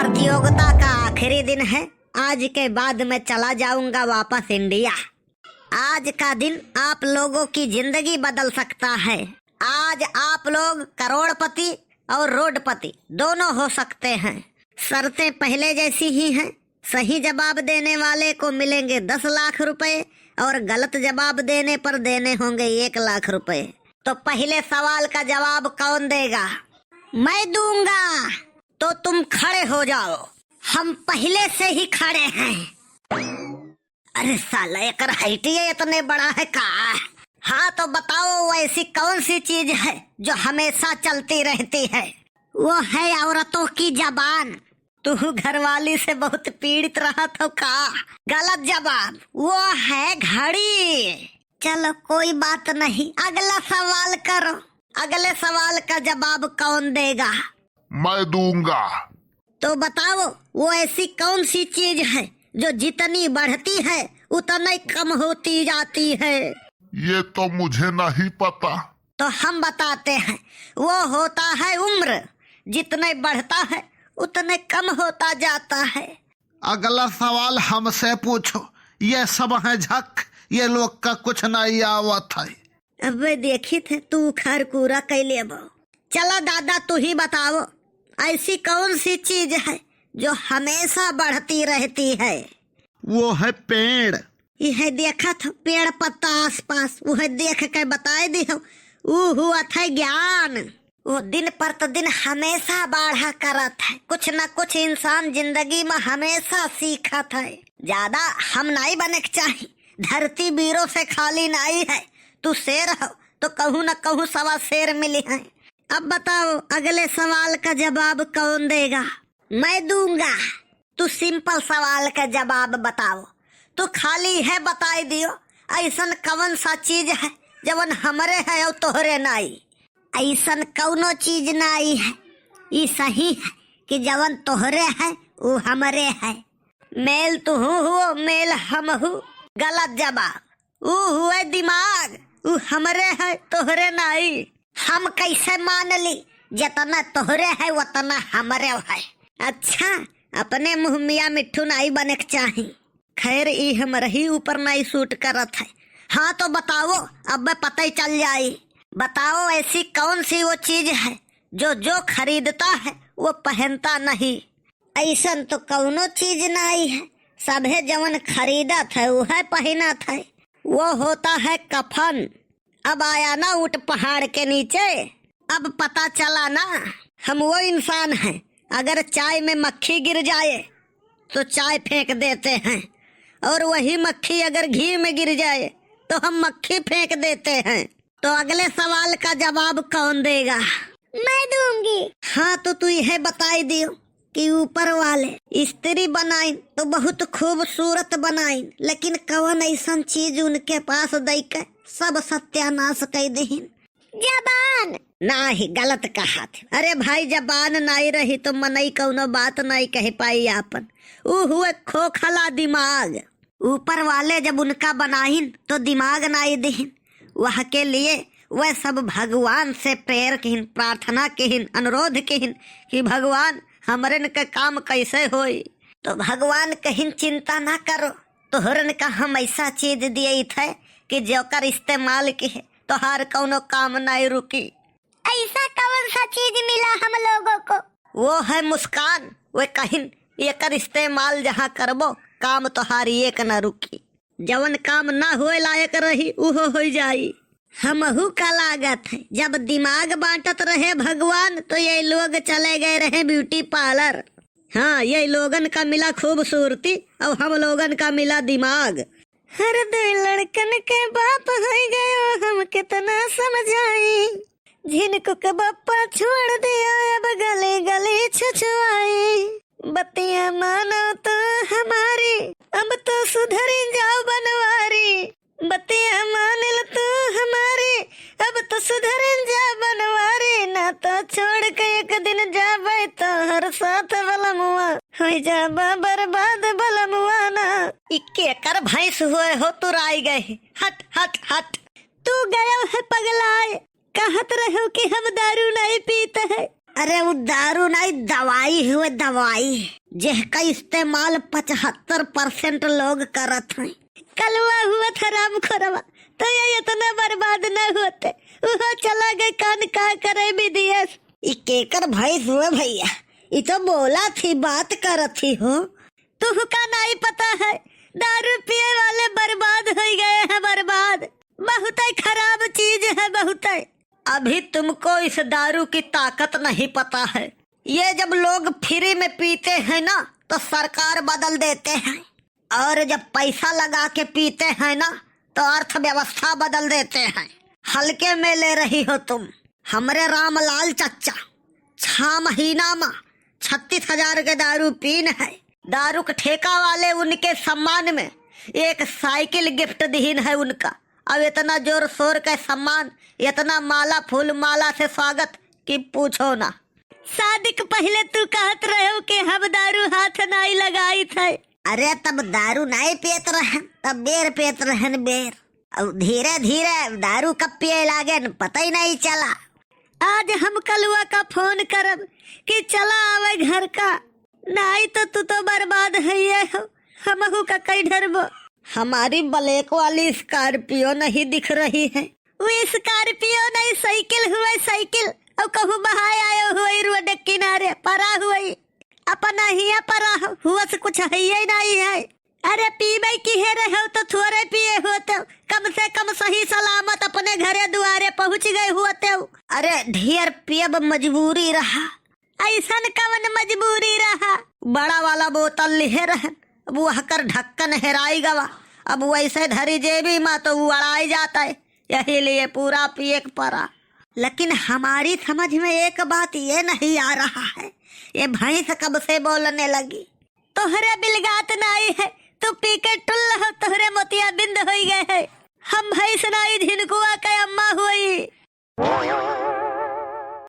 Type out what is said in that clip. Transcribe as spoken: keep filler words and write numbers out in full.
प्रतियोगिता का आखिरी दिन है। आज के बाद मैं चला जाऊंगा वापस इंडिया। आज का दिन आप लोगों की जिंदगी बदल सकता है। आज आप लोग करोड़पति और रोडपति दोनों हो सकते हैं। शर्तें पहले जैसी ही हैं। सही जवाब देने वाले को मिलेंगे दस लाख रुपए और गलत जवाब देने पर देने होंगे एक लाख रुपए। तो पहले सवाल का जवाब कौन देगा? मैं दूंगा। तो तुम खड़े हो जाओ, हम पहले से ही खड़े हैं। अरे साला, एकर height ये इतने बड़ा है का? हाँ, तो बताओ, वो ऐसी कौन सी चीज है जो हमेशा चलती रहती है? वो है औरतों की जबान। तू घरवाली से बहुत पीड़ित रहत हो का? गलत जवाब, वो है घड़ी। चलो, कोई बात नहीं, अगला सवाल करो। अगले सवाल का जवाब कौन देगा? मैं दूंगा। तो बताओ, वो ऐसी कौन सी चीज है जो जितनी बढ़ती है उतना ही कम होती जाती है? ये तो मुझे नहीं पता। तो हम बताते हैं, वो होता है उम्र। जितने बढ़ता है उतने कम होता जाता है। अगला सवाल हमसे पूछो, ये सब हैं झक, ये लोग का कुछ नहीं आवत है। अबे देखी थे तू खार कूरा कैले बा। चला दादा, तू ही बताओ, ऐसी कौन सी चीज है जो हमेशा बढ़ती रहती है? वो है पेड़। यह देखत हो पेड़ पत्ता आसपास, वह देख के बताए दिहो, ऊ हुआ था ज्ञान। वो दिन प्रतिदिन हमेशा बाढ़ा करत है, कुछ न कुछ इंसान जिंदगी में हमेशा सीखत है। ज्यादा हम नहीं बने के चाही, धरती बीरों से खाली नहीं है। तू शेर हो तो कहूँ न कहूँ सवा शेर मिली है। अब बताओ, अगले सवाल का जवाब कौन देगा? मैं दूंगा। तू simple सवाल का जवाब बताओ। तू खाली है बताई दियो, ऐसन कवन सा चीज है जवन हमरे है और तोहरे नाई? ऐसन कौनो चीज नाई है। ई सही है कि जवन तोहरे है ऊ हमरे है। मेल तुहू हुओ, मेल हमहू। गलत जवाब। ऊ हुए दिमाग, ऊ हमरे है, तोहरे नाई। हम कैसे मान ली, जितना तोहरे है उतना हमरे है। अच्छा, अपने मुँह मियाँ मिट्ठू नाई बने के चाही। खैर, ई हमरही ऊपर नाई suit करत है। हाँ तो बताओ, अब पता ही चल जाई। बताओ, ऐसी कौन सी वो चीज है जो जो खरीदता है वो पहनता नहीं? ऐसन तो कौनो चीज नाई है, सभे जवन खरीदत है उहे पहिनत है। वो होता है कफन। अब आया ना ऊँट पहाड़ के नीचे, अब पता चला ना। हम वो इंसान हैं, अगर चाय में मक्खी गिर जाए तो चाय फेंक देते हैं, और वही मक्खी अगर घी में गिर जाए तो हम मक्खी फेंक देते हैं। तो अगले सवाल का जवाब कौन देगा? मैं दूंगी। हाँ, तो तू यह बताई दियो कि ऊपर वाले स्त्री बनाइन तो बहुत खूबसूरत बनाइन, लेकिन कवन ऐसन चीज उनके पास दई के सब सत्यानाश कई देहिन? जबान। नाही, गलत कहा थे। अरे भाई, जबान नाई रही तो मनई कौनो बात नाई कह पाई आपन। ऊ हुए खोखला दिमाग। ऊपर वाले जब उनका बनाइन तो दिमाग नाई दिहिन। वह के लिए वह सब भगवान से prayer किहिन, प्रार्थना किहिन, अनुरोध किहिन कि भगवान, हमरन के काम कैसे होई? तो भगवान कहिन, चिंता ना करो, तोहरन का हम ऐसा चीज दिए थे कि जोकर इस्तेमाल किहे तोहार कौनो काम नाई रुकी। ऐसा कौन सा चीज मिला हम लोगों को? वो है मुस्कान। वे कहिन, एकर इस्तेमाल जहाँ करबो, काम तोहार एक न रुकी। जवन काम ना होए लायक रही, उहो होई जाई। हमहू का लागत है, जब दिमाग बांटत रहे भगवान, तो ये लोग चले गए रहे beauty parlour। हाँ, ये लोगन का मिला खूबसूरती, और हम लोगन का मिला दिमाग। हर दो लड़कन के बाप होई गयो, हम कितना समझाई। झिनकू के बप्पा छोड़ दिया, अब गली गली छुछुआई। बतिया मानो तो हमारी, अब तो सुधर जाओ बनवारी। बतिया मान ल तू हमारी, अब तो सुधर जा बनवारी, ना तो छोड़ के एक दिन जाबे तोहर साथ बलमुआ, होई जाबा बर्बाद बलमुआ ना। ई केकर भैंस हुए हो तुराई गए? हट, हट, हट। तू गयो है पगलाए, कहत रहो कि हम दारू नहीं पीत है, अरे, उ दारू नाहीं, दवाई हुए, दवाई, जेहका इस्तेमाल पचहत्तर परसेंट लोग करत हैं। कलुआ हुआ था राम खोरवा, तो ये इतना बर्बाद न होते। उहो चला गए, कान का करे विदेश। ई केकर भैंस हुए भैया? ई तो बोला थी, बात करत थी हो। तुहका नाहीं पता है, दारू पिए वाले बर्बाद होइ गए हैं, बर्बाद। बहुत ही खराब चीज है, बहुत ही। अभी तुमको इस दारू की ताकत नहीं पता है। ये जब लोग फ्री में पीते हैं ना, तो सरकार बदल देते हैं, और जब पैसा लगा के पीते हैं ना, तो अर्थव्यवस्था बदल देते हैं। हल्के में ले रही हो तुम। हमरे रामलाल चच्चा छह महीना में छत्तीस हजार के दारू पीन है। दारू के ठेका वाले उनके सम्मान में एक साइकिल गिफ्ट दीन है उनका। अब इतना जोर शोर के सम्मान, इतना माला फूल माला से स्वागत कि पूछो ना। शादी के पहले तू कहत रहे हो कि हम दारू हाथ नाहीं लगाइत है। अरे, तब दारू नाहीं पियत रहन, तब बेर पियत रहन, बेर। अब धीरे धीरे दारू कब पिए लागेन, पता ही नाहीं चला। आज हम कलुआ का फोन करब कि चला आवे घर का, नाहीं तो तू तो बर्बाद है हो, हमहू का कई ढरबो। हमारी ब्लैक वाली स्कॉर्पियो नहीं दिख रही है। वो स्कॉर्पियो नहीं, साइकिल हुए, साइकिल। और कहूँ बहाए आयो हुए रोड किनारे परा हुए, अपना हिया परा हुआ से कुछ है ही नहीं है। अरे पीबे किहे रहो तो थोरे पिए होते, कम से कम सही सलामत अपने घरे दुआरे पहुँच गए होते। अरे ढेर पियब मजबूरी रहा। ऐसन कवन मजबूरी रहा? बड़ा वाला बोतल लिहे रहन, अब वहकर ढक्कन हेराई गवा। अब वैसे धरी जेबी मा तो वो अड़ाई जाता है, यही लिए पूरा पिए के परा। लेकिन हमारी समझ में एक बात ये नहीं आ रहा है, ये भैंस कब से बोलने लगी? तोहरे बिलगात नाई है, तू पी के टुल्ल हो, तोहरे मोतियाबिंद होई गए है। हम भैंस नाई, झिनकुआ